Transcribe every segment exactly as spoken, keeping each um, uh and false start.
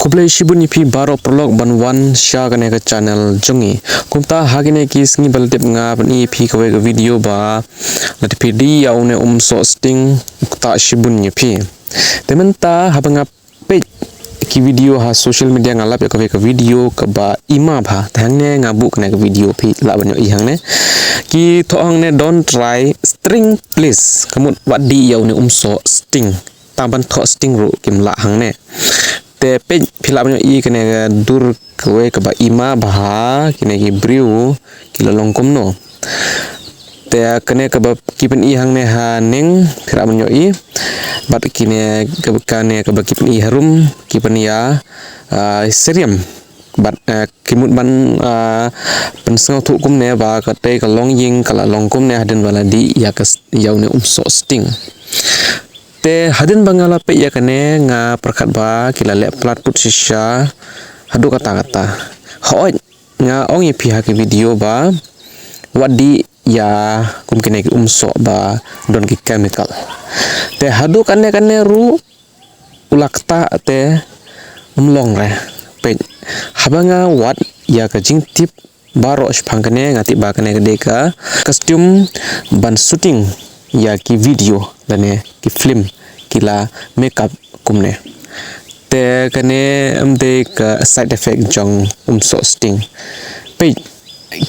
Khublei shibun ïa phi baroh paralok ban wan sha kane ka channel jong ngi. Kumta ha kine ki sngi ba la dep nga pyni ïa phi kawei ka video ba la dep phi dih ïa une um soh sting u ktah shibun ïa phi. Te mynta haba nga peit ki video ha social media nga lap ïa kawei ka video kaba ima bha. Te hangne nga buh kane ka video phi lah ban ïohi hangne. Ki thoh hangne don't try sting please. Ka mut wat dih ïa une um soh sting. Tang ban thoh sting ruh kim lah hangne. Te peit phi lah ban ïohi kane ka dur kawei kaba ima bha kine ki briew ki la long kumno. Te kane kaba ki pyni hangne ha ning phi lah ban ïohi. Bad kine kaba kane kaba ki pyni harum ki pynïa ah, seriam. Bad ah, ki mut ban ah, pynsngewthuh kumne ba katei ka longïing ka la long kumne hadien ba la dih ïa ka s-, ïa une um soh sting. Te hadien ba nga la peit ïa kane nga pyrkhat ba ki la leh plat put shisha haduh katta katta. Hooid nga ong ïa phi ha ki video ba wat dih ïa kum kine ki um soh ba don ki chemical. Te haduh kane kane ruh u la ktah te um long re. Peit haba nga wad ïa ka jingtip baroh shaphang kane nga tip ba kane ka dei ka costume ban shooting ïa ki video lane ki film ki la makeup kumne. Te kane em dei ka side effect jong um soh sting. Peit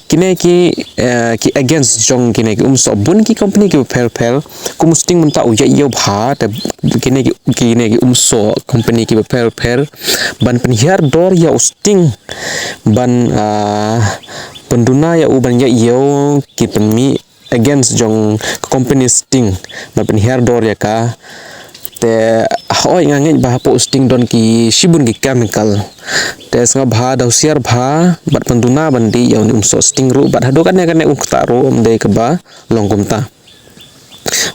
kine ki eh, ki against jong kine ki um soh bun ki company kiba pher pher kum u sting mynta u ïa ïoh bha te kine ki kine ki um soh company kiba pher pher ban pynhiar dor ïa u sting ban ah, pynduna ïa u ban ïa ïoh ki pynmih against jong ka company sting ban pynhiar dor ïa ka. Te hooid nga ngeit ba hapoh sting don ki shibun ki chemical. Te sngewbha da husiar bha bad pynduna ban dih ïa une um soh sting ruh bad haduh kane kane um ktah ruh um dei kaba long kumta.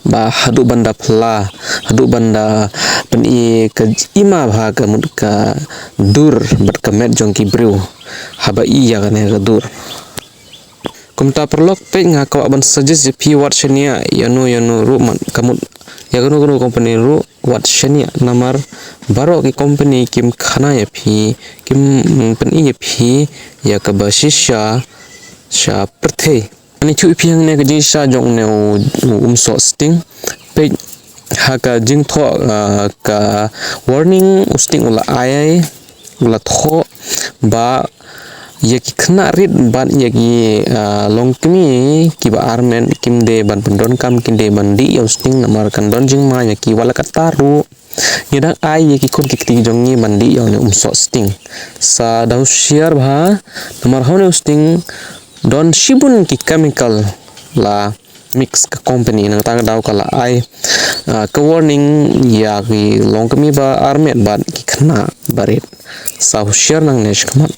Ba haduh ban da pla haduh ban da pyni ka ima bha ka mut ka dur bad ka met jong ki briew haba i ïa kane ka dur. Kumta paralok peit nga kwah ban suggest ïa phi wat shaniah ïa no ïa no ruh man ka mut ïa kano kano company ruh wat shaniah namar baroh ki company kim khana ïa phi kim pyni ïa phi ïa kaba shisha sha pyrthei. Ani chuh ïa phi hangne ka jingshisha jong une u um soh sting. Peit ha ka jingthoh ah, ka warning u sting u la ai u la thoh ba ïa ki khynnah rit bad ïa ki ah, longkmie kiba armet kim dei ban pyndonkam kim dei ban dih ïa u sting namar kan don jingma ïa ki wat la katta ruh. Ngi dang ai ïa ki khun ki kti jong ngi ban dih ïa une um soh sting. Sa da husiar bha namar ha une u sting don shibun ki chemical la mix ka company nangta ka daw ka la ai ah, ka warning ïa ki longkmie ba armet bad ki khynnah ba rit. Sa husiar nangne shakhmat.